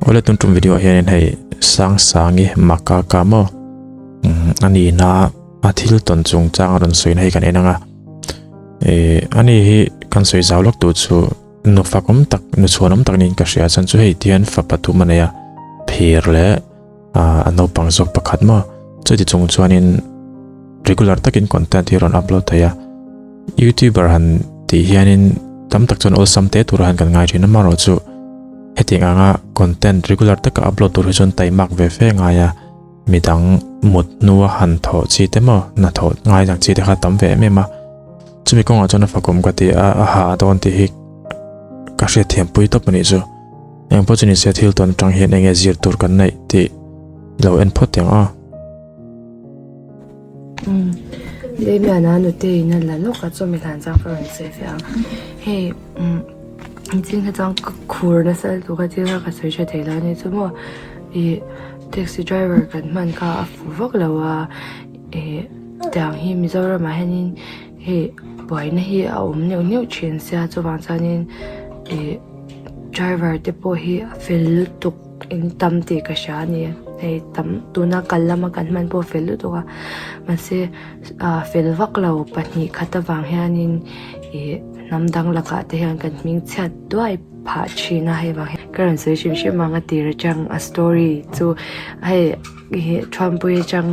Awle tun tum video ah hianin hei Sangsangi Makaka maw a nihna a thil tawn chungchang a rawn sawiin hei kan en ang a eh ani hi kan sawi zau lawk tur chu nu fak awm tak nu chhuan awm tak niin ka hria chuan chu hei tihian fa pathum a nei a phir leh ah a naupang zawk pakhat maw chuti chung chuanin regular takin content hi a rawn upload thei a youtuber han tih hianin tam tak chuan awlsam te tur han kan ngai thin a amaherawhchu hetiang anga content regular taka upload tur hi chuan taimak ve fe ngai a midang mut hnua han thawh chi te maw hnathawh ngai ang chi te kha tam ve em em a chumi kawngah chuan a fakawm ka ti a a ha dawn tih hi ka hriatthiam pui tawp a nih chu. Eng pawh chu ni se thil tawn atang hian enge zir tur kan neih tih lo en phawt ang a. Umm Damian-a nute in a la lawk a chawmi hlan chuan ka rawn sawi ve ang. Hei umm thil kha chuan ka khur nasa lutuk a thil kha ka sawi tha thei lo a ni chu maw ih taxi driver kan hman kha a fuh vak lo a ih tiang hi Mizoram ah hianin hei buaina hi a awm neuh neuh thin sia chuvang chuanin ih. Driver te pawh hi a fel lutuk in tam tih ka hria a ni hei tam tuna kal lama kan hman pawh a fel lutuk a mahse ah fel vak lo pahnih khat avang hianin ih hnam dang lakah te hian kan hming chhiat duai phah thin a hei vang hian ka rawn sawi hrim hrim ang a tir atang a story chu hei ih thuampui atang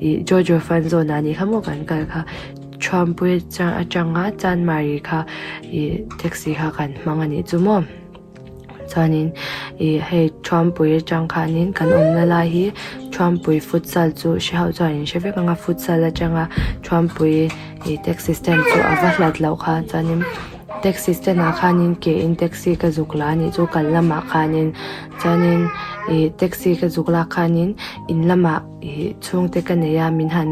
ih jojo fan zone ah nih kha maw kan kal kha. Thuampui atanga Chanmari kha ih taxi kha kan hmang a nih chu maw chuanin ih hei Thuampui atang khanin kan awmna lai hi Thuampui futsal chu hre ho chuan in hre vek ang a futsal atanga Thuampui ih taxi stand chu a va hlat loh kha chuanin taxi stand ah khanin ke in taxi ka zuk la a nih chu kal lamah khanin chuanin ih taxi ka zuk lak khanin in lamah. Ih chhungte ka nei a min han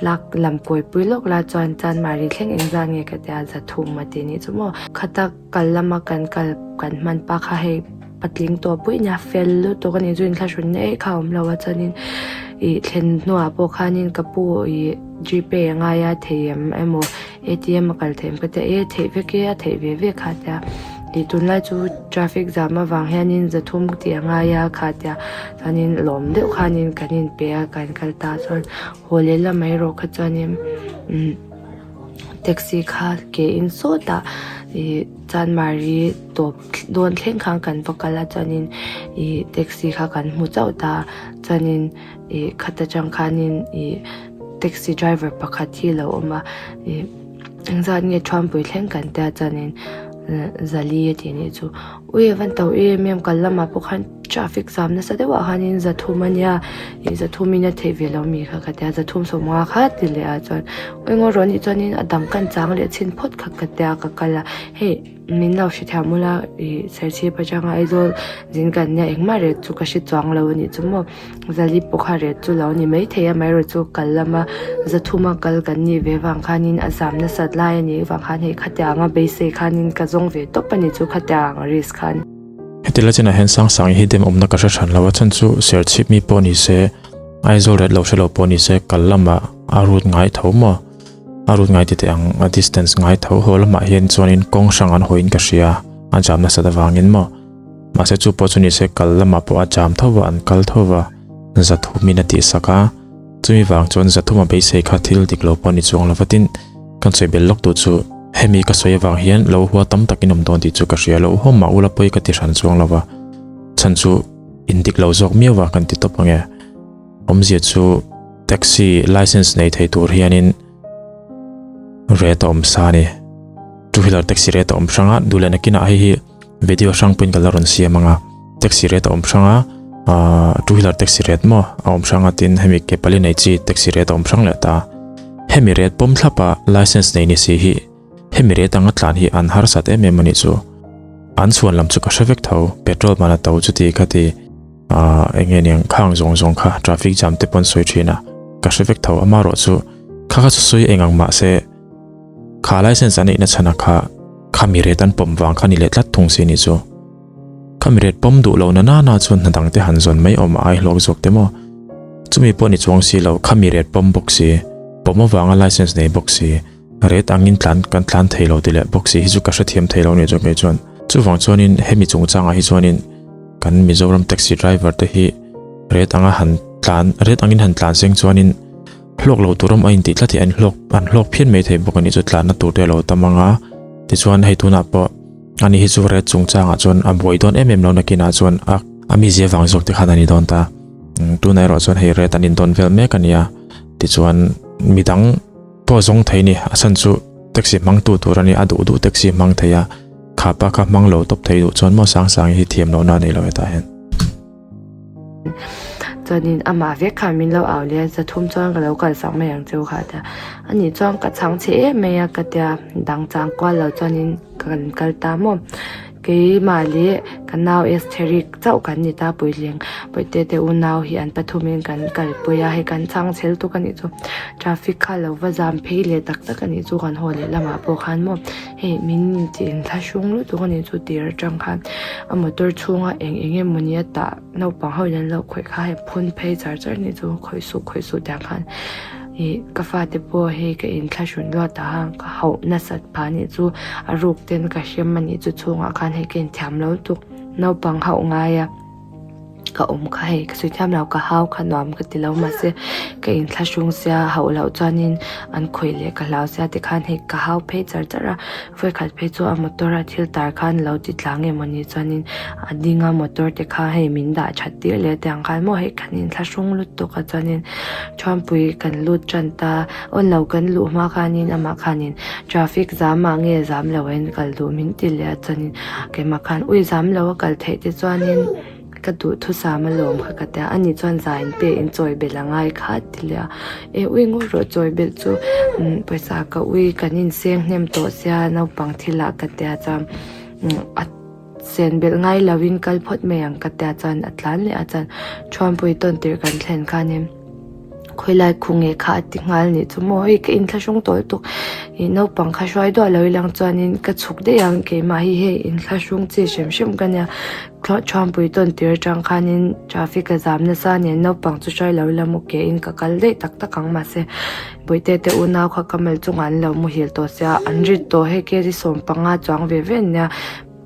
lak lam kawi pui lawk la chuan Chanmari thleng engzat nge ka tia zathum a ti nih chu maw khata kal lama kan kal kan hman pa kha hei patling tawh pui nia fel lutuk a ni chu inthlahrun na eih kha a awm lo a chuanin ih thlen hnuah pawh khanin ka pu ih gpay a ngai a thei em emaw A_T_M a kal theih em ka tia e theih vek e a theih ve ve kha a tia ih tunlai chu traffic jam avang hianin zathum tih a ngai a kha tia chuanin lawm deuh khanin kan inpe a kan kal ta chuan haw leh lam mai erawh kha chuanin umm taxi kha ke in sawtah ih chanmari tawp dawn thleng khan kan va kal a chuanin ih taxi kha kan hmu chauh ta chuanin ih khata tang khanin ih. Taxi driver pakhat hi a lo awm a ih engzat nge thuampui thleng kan tia chuanin zali a tih anih chu ui a van to em em kal lamah pawh khan traffic zam nasa deuh ah khanin zathum ania ih zathum in a theih ve lo mi kha ka tia zathum sawmnga kha ti leh ah chuan eng erawh anih chuanin a dang kan chang leh chhin phawt kha ka tia ka kal a hei. Min lo hrethiam ula ih Serchhip atanga Aizawl zin kan nia engmah ret chu ka hre chuang lo a nih chu maw Zali pawh kha ret chu lo ni maithei a amaherawh chu kal lama zathuma kal kan nih ve vang khanin a zam nasat lai a nih vang khan hei khatiang a beisei khanin ka zawng ve tawp a nih chu khatiang risk khan. Heti la chinah hian Sangsangi hi dem awmna ka hre hran lo a chhan chu Serchhip mi pawh ni se Aizawl ret lo hre lo pawh ni se kal lamah a rut ngai tho maw? A route ngai ti teh ang, a distance ngai tho haw lamah hian chuanin kawng hrang an hawiin ka hria, a jam nasat avangin maw. Mahse chu pawh chu nise kal lamah pawh a jam tho va, an kal tho va, zathumin a tihsak a, chumi vang chuan zathuma beisei kha thil dik lo pawh a ni chuang lo va tin, kan sawi bel lawk duh chu hemi ka sawi avang hian lo hua tam takin awm dawn tih chu ka hria lo, haw mah ula pawi ka ti hran chuang lo va, chhan chu indik lo zawk miau va kan ti tawp ang e. Awmzia chu taxi license nei thei tur hianin rate a awm sa a ni. Two wheeler taxi rate a awm hrang a, duh leh nakinah hei hi video hrang pawhin ka la rawn siam ang a. Taxi rate a awm hrang a, ahh two wheeler taxi rate maw a awm hrang a tin hemi ke pali nei chi taxi rate a awm hrang leh ta. Hemi rate pawm thlapa license nei ni si hi hemi rate anga tlan hi an harsat em em a nih chu. An chhuan lam chu ka hre vek tho, petrol man a to chuti khati. Ahh eng nge niang khang zawng zawng kha traffic jam te pawn sawi thin a ka hre vek tho amarawh chu kha kha chu sawi eng ang mahse kha license an neihna chhan a kha kha mi ret an pawm vang kha ni leh tlat thung si ni chu kha mi ret pawm duh lo na na na chuan hna dang te han zawn mai awm a ai hlawk zawk te maw chumi pawh ni chuang si lo kha mi ret pawm bawk si pawm avanga license nei bawk si ret angin tlan kan tlan thei lo ti leh bawk si hi chu ka hrethiam thei lo ni chu kei chuan chuvang chuanin hemi chungchangah hi chuanin. Kan Mizoram taxi driver te hi ret anga han tlan ret angin han tlan seng chuanin hlawk lo tur awm a intih tlat hi an hlawk an hlawk phian mai thei bawk a nih chu tlanna tur te a lo tam anga tichuan hei tunah pawh ani hi chu ret chungchangah chuan a buai dawn em em lo nakinah chuan a a mizia vang zawk te khan a ni dawn ta tunah erawh chuan hei ret an indawn vel mek a ni a tichuan midang pawh zawng thei ni a chhan chu taxi hmangtu tur a ni a duh duh taxi hmang thei a kha pa kha hmang lo tawp thei duh chuan maw Sangsangi hi thiam lohna a nei lo hetah hian. Chuanin amah vek khan min lo au leh a, zathum chuan ka lo kalsak mai ang cheu kha a tia. Ani chuan ka chhang chhe em mai a ka tia, dang chang kual lo chuanin kan kal ta maw. Keimah leh ka nau Estheri chauh kan ni ta puitling Bawihte te unau hi an pathumin kan kalpui a, hei kan chhang chhel tuk a nih chu. Traffic kha lo va zam phei leh tak tak a nih chu kan haw leh lamah pawh khan maw hei min intih inthlahrung lutuk a nih chu tir atang khan a motor chhunga eng eng emaw ni a tah naupang ho in an lo khawih kha hei phun phei char char a nih chu khawih suh khawih suh tiang khan ih ka fate pawh hei ka inthlahrun luat a ka hauh nasat phah a nih chu a ruk ten ka hrem a nih chu chhungah khan hei ka inthiam lo lutuk naupang hauh ngai a. Ka awm kha hei ka sawi thiam lo ka hau kha nuam ka ti lo mahse ka inthlahrung sia hauh loh chuanin an khawih leh ka hlau sia tikhan hei ka hau phei char char a vawikhat phei chu a motor a thil tar khan lo ti tla nge mawni chuanin a ding a motor te kha hei min dah that tir leh tiang khan maw hei kan inthlahrung lutuk a chuanin Thuampui kan lut tan ta awn lo kan luh hma khanin amah khanin traffic zam ah nge zam lo in kal duh min ti leh a chuanin keimah khan ui zam lo a kal theih te chuanin ka duh thusam alawm kha ka tia ani chuan za in pe in chawi belh a ngai kha a ti leh a e ui ngawt rawh chawi belh chu pawisa ka ui kan inseng hnem tawh sia naupang thil ah ka tia chuan a sen belh ngai lo in kal phawt mai ang ka tia chuan a tlan leh a chuan thuampui tawn tirh kan thlen khanin khawilai khu nge kha a ti nghal nih chu maw hei ka inthlahrung tawh lutuk ih naupang kha hruai duah lo ilang chuanin ka chhuk daih ang keimah hi hei inthlahrung chi hrim hrim ka nia thuampui tawn tir atang khanin traffic a zam nasa nen naupang chu hruai lo ila maw ke in ka kal daih tak tak ang mahse bawihte te unau kha ka mal chungah an lo muhil tawh sia an rit tawh hei kg 15 chuang ve ve ania.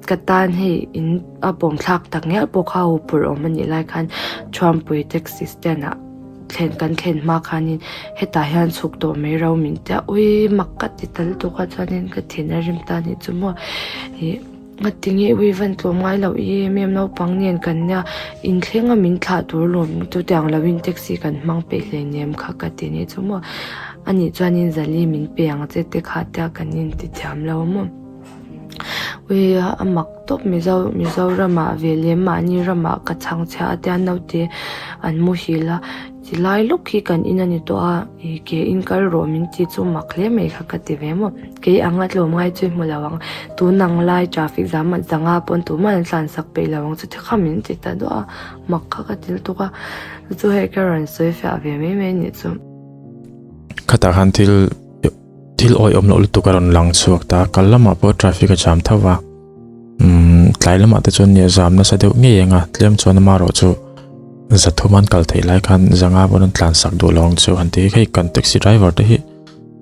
Ka tan hei in a bawm thlak tak ngial pawh kha hu phurh awm a nih lai khan Thuampui taxi stand ah thlen kan thlen hma khanin hetah hian chhuk tawh mai ro min tia ui mak ka ti tal tuk a chuanin ka thin a rim ta nih chu maw ih ngatinge ui van tlawm ngai loh em em naupang nen kan nia inthleng a min thlah tur lawm chutiang lo in taxi kan hmang peih hleinem kha ka ti nih chu maw anih chuanin zali min pe ang che te kha tia kan inti thiam lo maw. Ui a mak tawp Mizo Mizoramah ve leh mahni ramah ka chhang chhia a tia naute an muhil a ti lai lawk hi kan in a ni tawh a ih ke in kal rawh min ti chu mak hle mai kha ka ti ve maw kei anga tlawm ngai chu i hmu lo ang tun ang lai traffic zam ah zanga pawn tumah an tlan sak peih lo ang chu ti kha min ti ta duah a mak kha ka ti lutuk a chu hei ka rawn sawi fiah ve mai mai a nih chu. Khatah khan thil. Thil awih awm loh lutuk a rawn lang chhuak ta, kal lamah pawh traffic a jam tho va, umm tlai lamah te chuan nia zam nasa deuh ngei ang a, tlem chuan amaherawh chu zathum an kal theih lai khan zanga pawn an tlan sak duh lo ang chu han ti hi hei kan taxi driver te hi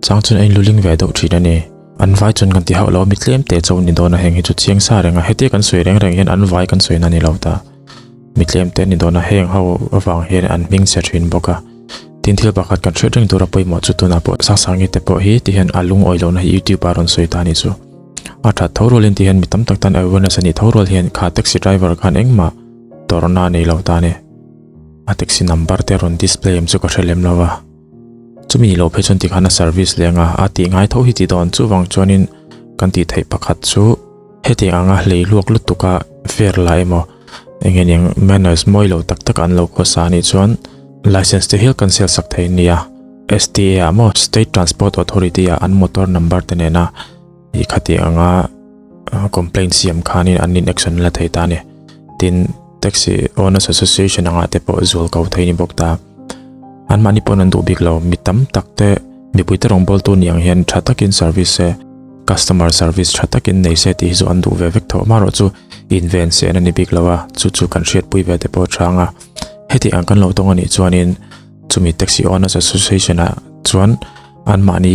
chang chuan a inluling ve deuh thin a ni, an vai chuan kan ti hauh lo a mi tlem te chauh ni dawn a heng hi chu chiang sa reng a, hetia kan sawi reng reng hian an vai kan sawi na ni lo ta. Mi tlem te a ni dawn a, heng ho avang hian an hming chhe thin bawk a. Tin thil pakhat kan hriat reng tura pawimawh chu tunah pawh Sangsangi te pawh hi ti hian a lungawi lohna hi YouTube ah a rawn sawi ta a ni chu. A that tho rualin ti hian mi tam tak tan awareness a nih tho rual hian kha taxi driver khan engmah tawrhna a nei lo ta a ni. A taxi number te a rawn display em chu ka hre lem lo va. Chumi ni loh phei chuan tikhan a service leng a, a tih ngai tho hi ti dawn chuvang chuanin kan tih theih pakhat chu Hetiang anga hlei luak lutuk a fair la emaw eng nge niang manners mawi lo tak tak an lo khawsa anih chuan license te hial kan sel sak thei ania. STA ah maw State Transport Authority ah an motor number te nena ih khatiang anga complaint siam khanin an in action la thei ta a ni. Tin Taxi Owners Association anga te pawh zual ko thei ni bawk ta. Anmahni pawn an duh bik lo mi tam tak te Mipuite rawngbawltu ni ang hian tha takin service se, customer service tha takin nei se tih hi chu an duh ve vek tho. Amaherawh chu inven se an a ni bik lo a, chu chu kan hriatpui ve te pawh a chang a. Heti ang kan lo tawng a nih chuanin chumi Taxi Owners Association ah chuan anmahni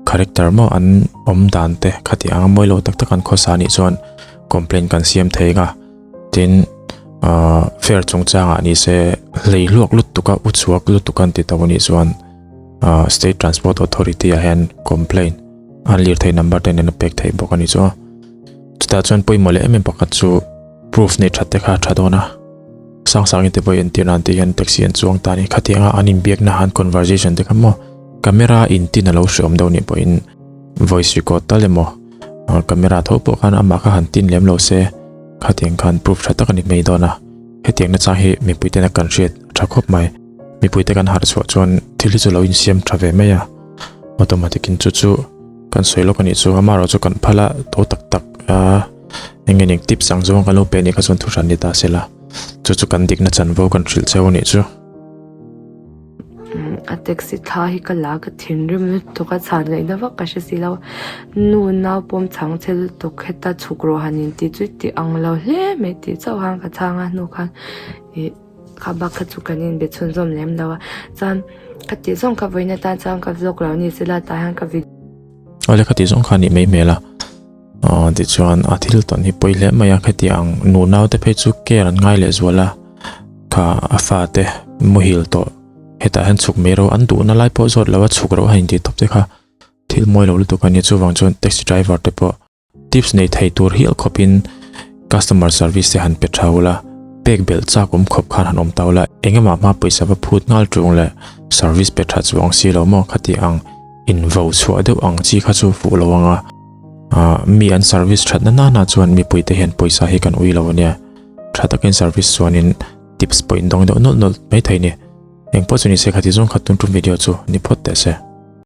character maw an awm dan te khati ang a mawi lo tak tak an khawsa a nih chuan complaint kan siam thei ang a. Tin. Ahh fare chungchangah ni se hlei hluak lutuk a uchhuak lutuk an ti tawh a nih chuan ahh state transport authority ah hian complaint an lirthei number te nen a pek theih bawk a ni chu a. Chutah chuan pawimawh leh em em pakhat chu proof nei that te kha a tha dawn a, Sangsangin te pawh entir nan te hian taxi an chuang ta a ni. Khatianga an inbiakna han conversation te kha maw camera in tin a lo hreawm deuh nih pawhin voice record tal emaw camera tho pawh khan amah kha han tin lem lo se khatiang khan proof tha tak a ni mai dawn a. Hetiang nachang hi mipui tena kan hriat a tha khawp mai. Mipui te kan harh chhuah chuan thil hi chu lo insiam tha ve mai a, automatic in chu chu kan sawi lawk a nih chu amaherawh chu kan phal a to tak tak a eng eng tips ang zawng kan lo pe anih kha chuan thu hran ni ta se la chu chu kan dikna chanvo kan hrilh cheu a nih chu. A taxi thla hi ka la ka thinrim lutuk a chhan ngaihna vak ka hre si lo nu nau pawm chhang che lutuk heta chhuk rawh han inti chu ti ang lo hle mai tih chauh khan ka chhang a hnu khan ih Kha bak kha chu kan inbe chhunzawm lem lo a, chuan ka tih zawng kha vawiin atan chuan ka vlog lo ni sela tah hian ka video. Awle kha tih zawng kha nih mai hmel a, aw tichuan a thil tawn hi pawi hle mai a, khatiang ang nu nau te phei chu care an ngai leh zual a, kha a fa te muhil tawh hetah hian chhuk mai ro an duhna lai pawh zawt lo a chhuk ro a han intih tawp te kha thil mawi lo lutuk a nia chuvang chuan taxi driver te pawh Tips nei thei tur hial khawpin customer service te han pe tha ula, pek belh chak awm khawp khan han awm ta ula, engemaw hma pawisa va phut nghal ṭung leh service pe tha chuang si lo maw khati ang invo chhuah deuh ang chi kha chu fuh lo ang a, ah mi an service that na nana chuan mipui te hian pawisa hi kan ui lo ania, tha takin service chuanin tips pawh in dawng deuh nawlh nawlh mai thei ni. Engpawh chu ni se khati zawng khat tun tum video chu ni phawt teh se.